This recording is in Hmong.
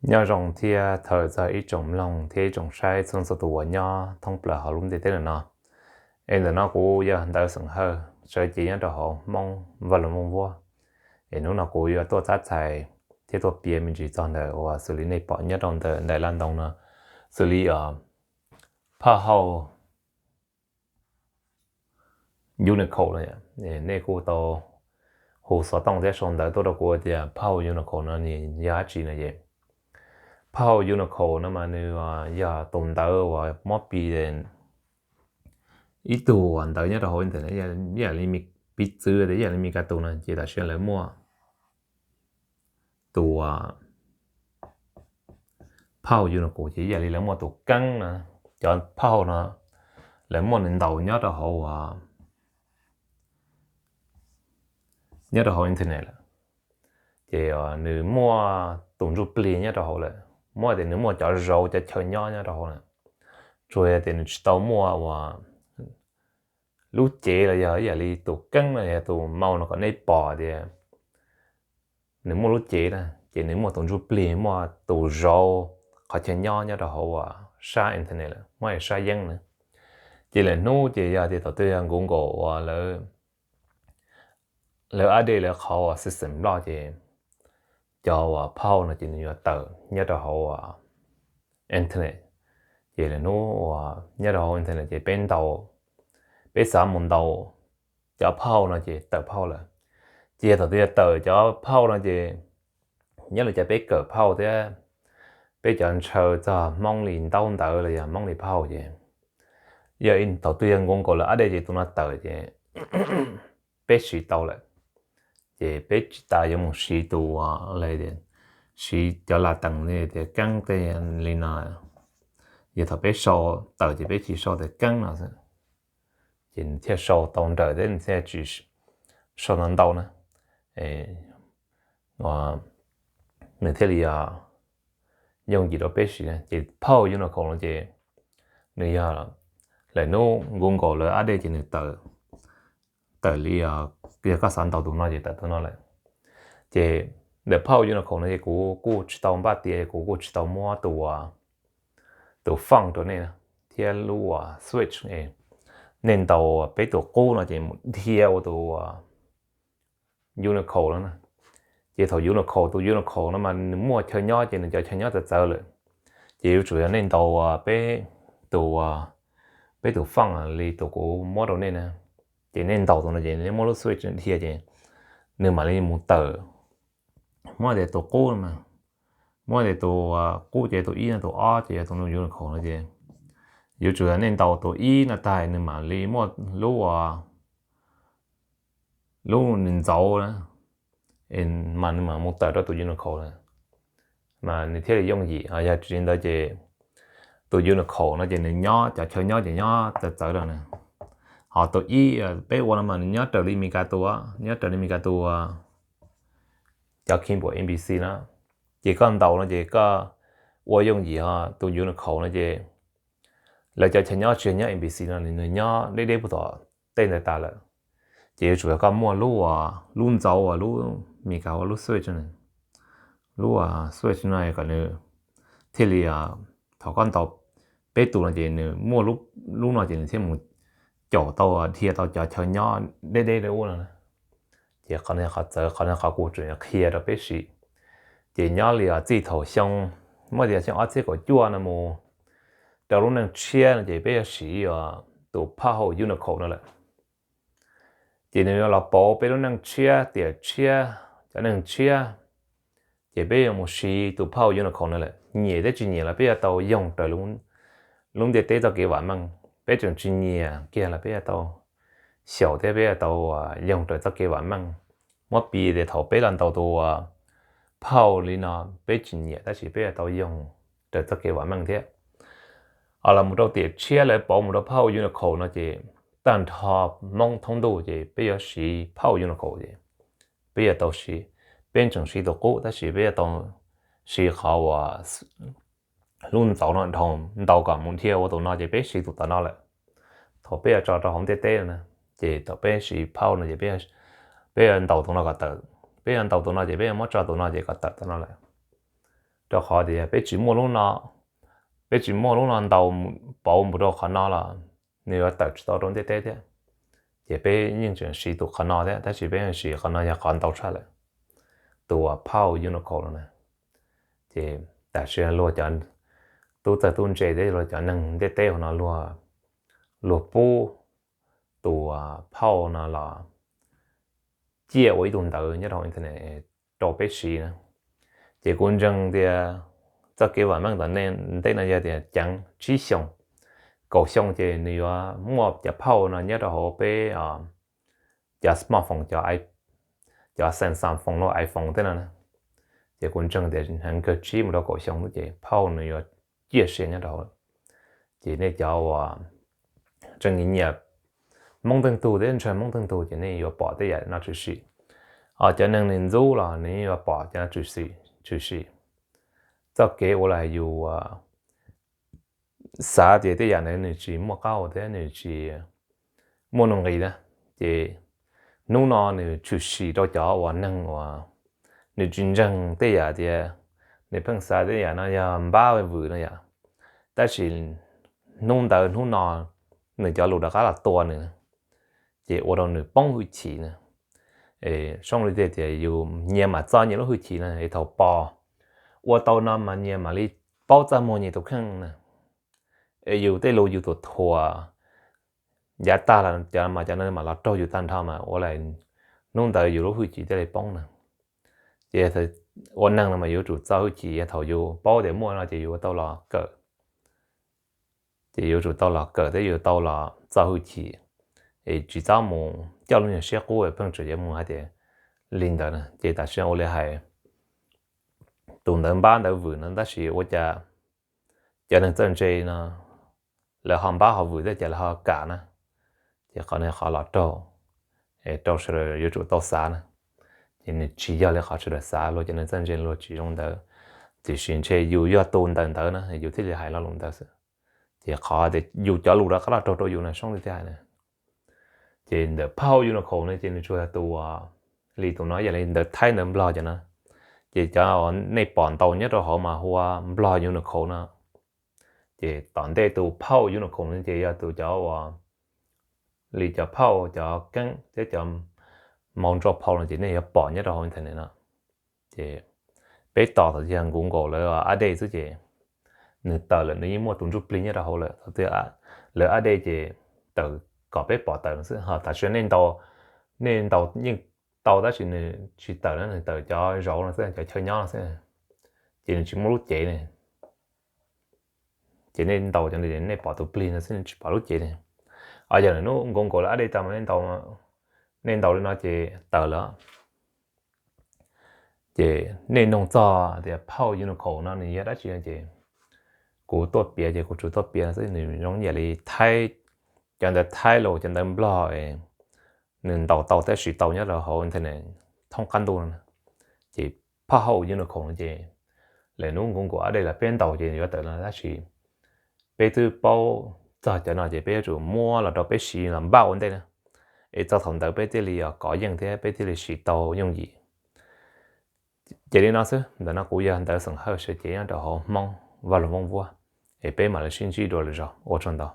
Nyob zoo thiab thov txog ib tsoom mloog thiab ib tsoom saib txhua txhua tus uas nyob thoob plaws hauv lub ntiaj teb no. Es ntawm no kuv yog Ntawv Xeem Hawj, tshawb cev nyob rau hauv Hmoob Vaj Loog Mooj Vuab. Es hnub no kuv yuav tuaj txhab txhais thiab tuaj piav me ntsis txog ntawm uas xws li nej pom nyob rau ntawm ntaim laj ntoo no, xws li phaj hauj Unicode no. Nej kuj tau hu xov tooj thiab sau ntawv tuaj rau kuv tias phaj hauj Unicode no nws yog dab tsi no es, phaj hauj Unicode no mas nws yog tus ntawv uas muab piv ib tug uas ntawv nyob rau hauv internet, ib yam li piv txwv tias ib yam li Meskas tus no ces tam sim no lawv muaj tus phaj hauj Unicode ces ib yam li lawv muaj tus keeb no. Cov phaj hauj no lawv muaj nws ntau nyob rau hauv nyob rau hauv internet lawm. Ces nws muaj tus ntsuj plig nyob rau hauv lawm, muab tias nws muaj cov zauv cov chaw nyob nyob rau hauv lawm. Tsuas yog tias nws tsis tau muaj uas lub cev los yog ib yam li tus keeb no yog tus maus no kom nej pom tias nws muaj lub cev na, ces nws muaj tus ntsuj plig, muaj tus zauv qhov chaw nyob nyob rau hauv uas sab internet lawm, muab sab yeeb na. Ces lawm hnub ces yog tias thaum twg yog Google uas lawv update lawv qhov uas system loj ces cov uas phaj hauj no ces nws yuav tawm nyob rau hauv internet. Ces lawm hnub uas nyob rau hauv internet ces peb ntaus, peb xav mus ntaus cov phaj hauj no ces tawm phaj hauj lawm. Ces yog thaum twg yog tawm cov phaj hauj no ces nyob li cas peb kawm phaj hauj thiab peb cov ntshaw txog Hmoob li ntaub ntawv los yog Hmoob li phaj hauj ces yog thaum twg yog Google lawv update ces tus no tawm ces peb siv tau lawm. Ces peb tsis tas yuav mus siv tus, siv cov las tees li tias keeb tej li no. Yog thaum peb sau tawm ces peb tsis sau tias keeb no xwb, ces nws thiaj sau tau nrawm thiab nws thiaj tsis sau ntau ntau na, nws thiaj li yooj yim rau peb siv. Ces phaj hauj Unicode no ces nws yog lawm hnub Google lawv update ces nws tawm, tawm li, yog koj xav ntaus tus no ces tawm tus no lawm. Ces ntawm phaj hauj Unicode no ces kuv kuj tsis tau npaj tias kuv kuj tsis tau muab tus, tus font rau nej thiab lub uas switch. Nej ntaus peb tus qub no ces mus dhia ua tus Unicode no na. Ces thaum Unicode, tus Unicode no mas nws muaj chaw nyob ces nws cov chaw nyob txawv txawv lawm. Ces yuav tsum yog nej ntaus peb tus, peb tus font li tus kuv muab rau nej na. Ces nej ntaus tus no ces nej muab lub switch dhia ces nws mam li mus tawm. Muab tias tus qub no, muab tias tus qub ces tus ib no, tus ob ces yog tus Unicode no ces yuav tsum yog nej ntaus tus ib no tag nws mam li muaj lub, lub nws ntxauv na, mas nws mam mus tawm rau tus Unicode na, mas nws thiaj li yooj yim. Yog tsis li ntawd ces tus Unicode no ces nws nyob cov chaw nyob ces nyob txawv txawv lawm na. Ho tus ib peb ua no mas nws nyob raws li Meskas tus, nyob raws li Meskas tus cov keyboard A B C no. Ces koj ntaus no ces koj ua yooj yim. Ho tus Unicode no ces lawv cov chaw nyob tsis yog nyob A B C no, nws nyob deb deb puag tom tej ntawd tas lawm. Ces yuav tsum yog koj muaj lub, lub ntxauv uas lub Meskas ua lub switch, lub switch no kom nws thiaj li, thaum koj ntaus peb tus no ces nws muaj lub no ces nws thiaj mus caum tau, dhia tau cov chaw nyob deb deb ua no. Ces qhov no qhov txawv, qhov no qhov kuv tseem qhia rau peb siv. Ces nyob li txij thaum xyoo, muab tias xyoo ob txhiab kaum cuaj no mus rau lub neej tshiab no ces peb yuav siv tus phaj hauj Unicode no lawm. Ces nws yuav los pauv peb lub neej tshiab, tiam tshiab, cov neeg tshiab. Ces peb yuav mus siv tus phaj hauj Unicode no lawm, nyiam thiab tsis nyiam los peb yuav tau yoog raws lub ntiaj teb txoj kev vam meej. Peb tseem tsis nyiam kiag los peb yuav tau xyaum thiab peb yuav tau yoog raws txoj kev vam meej. Muab piv tias thaum peb los ntaus tus phaj hauj li no peb tsis nyiam tab sis peb yuav tau yoog raws txoj kev vam meej thiab. Los mus rau tiam tshiab lawv pauv mus rau phaj hauj Unicode no ces tag nrho Hmoob thoob ntuj ces peb yuav siv phaj hauj Unicode ces peb yuav tau siv, peb tseem siv tus qub tab sis peb yuav tau siv qhov uas lub ntxauv no dhau, ntaus kom mus dhia ua tus no ces peb siv tus tom no lawm. Thaum peb yuav tso rau hauv ntiaj teb no na, ces thaum peb siv phaj hauj no ces peb yuav ntaus tus no kom tawm, peb yuav ntaus tus no ces peb yuav muab tso tus no ces kom tawm tom no lawm. rau qhov tias peb tsis muaj lub no, peb tsis muaj lub no ntaus pauv mus rau qhov no los nws yuav tawm tsis tau rau ntiaj teb thiab. Ces peb yeej tseem siv tus qhov no thiab, tab sis peb yeej siv qhov no yog qhov ntau tshaj lawm, tus uas phauj unicorn no na. Ces tam sim no luag cov tub txawg tub ntse thiab luag cov neeg ntiaj teb hauv no luag, luag pub tus phauj no los ciaj ua ib tug ntawv nyob rau hauv internet rau peb siv na. Ces kuv ntseeg tias txoj kev vam meej tom ntej no yog tias ceev tsib xyoos, kaum xyoo ces nws yuav muaj cov phauj no nyob rau hauv peb cov smartphone, cov, cov Samsung phone los iPhone tej no na. Ces kuv ntseeg tias heev kawg tsib mus rau kaum xyoo xwb ces phauj nws yuav ciaj sia nyob rau hauv. Ces nej cov uas tseem nyiam Hmoob tej tug thiab ntshaw Hmoob tej tug ces nej yuav pom tej yam no tshwm sim. Cov neeg nws ntxub los nws yuav pom cov no tshwm sim. Txoj kev ua los yus xav tias tej yam ntawd nws tsis muaj qab hau thiab nws tsis muaj nuj nqis na, ces hnub no nws tshwm sim rau cov uas neeg uas nws tsis ntseeg tej yam tias nws pheej xav tej yam no yog npab vwm no yom. Tab sis hnub ntawd hnub no nws cov lus rov qab los tua nws, ces ua rau nws poob hwj chim na. Zoo li tias yus nyias mam txo nyias lub hwj chim na, es thaum pos ua tau no mas nyias mam li paub txaj muag nyias tus kheej na. Es yus tej lus yus tuam thuam yav tag los cov mas cov no mam los raug yus tag nrho mas ua li hnub ntawd yus lub hwj chim thiaj li poob na. Ces ua neeg no mas yuav tsum txo hwj chim, yog thaum yus paub tias muaj no ces yuav tau los kawm. Ces yuav tsum tau los kawm thiab yuav tau los txo hwj chim, es tsis txhob mus coj lub nyuag siab qub pheej tseem yuav mus hais tias li ntawd na. Ces tam sim no ua li hais tus ntawv npab ntawv vwm no tab sis ua cas cov neeg txawj ntse no lawv ho npab ho vwm thiab ces lawv ho kam na. Ces qhov no qhov los raug, rau sawv daws yuav tsum tau xav na. Ces nws tsis yog li qhov sawv daws xav, luag cov neeg txawj ntse luag tsis zoo ntawd, tiam sis ntshe yus yog tus ntawm ntawd na yus thiaj li hais lo lus ntawd xwb. Ces qhov tias yus cov lus rov qab los raug rau yus na, zoo li thiaj hais na. Ces ntawm phauj unicorn no ces nws tsuas yog tus, li tus no yam li ntawv Thaib ntawv Nplog cov no. Ces cov nej pom ntaus nyob rau hauv mas hu ua Nplog unicorn no. Ces tom ntej tus phauj unicorn no ces yog tus cov uas li cov phauj, cov keeb thiab cov mau ntsuaj phau no ces nej yuav pom nyob rau hauv internet no. Ces peb tos thaum twg yog Google lawv update xwb ces nws tawm lawm, nws yeej muaj tus ntsuj plig nyob rau hauv lawm. Thaum twg lawv update ces tawm kom peb pom tawm no xwb. Ho tam sim no nej ntaus, nej ntaus yeej tau tab sis nws tsis tawm na, nws tawm cov zauv no xwb, cov chaw nyob no xwb, ces nws tsis muaj lub cev ne. Ces nej ntaus cov no nej pom tus plig no xwb, nws tsis pom lub cev ne. Yog lawm hnub Google lawv update tau mas nej ntaus, nej ntaus li no ces tawm lawm. Ces nej nug txog tias phauj unicorn no nws yog dab tsi no ces kuv tuaj piav ces kuv tsuas tuaj piav no xwb, nws zoo yam li Thaib, cov ntawv Thaib los cov ntawv Nplog es nws ntaus tau thiab siv tau nyob rau hauv internet thoob qab ntuj no. Ces phauj unicorn no ces lawm hnub Google update los peb ntaus ces yuav tawm no tab sis peb twb paub txog cov no ces peb yuav tsum muab los rau peb siv los npaj ua ntej na, es txog thaum ntawd peb thiaj li kov yeej thiab peb thiaj li siv tau yooj yim. Ces li no xwb, ntawm no kuv yog ntawv xeem Hawj sawv cev nyob rau hauv Hmoob Vaj Lug Vooj Vuab, es peb mam li sib ntsib dua lwm zaus, ua tsaug ntau.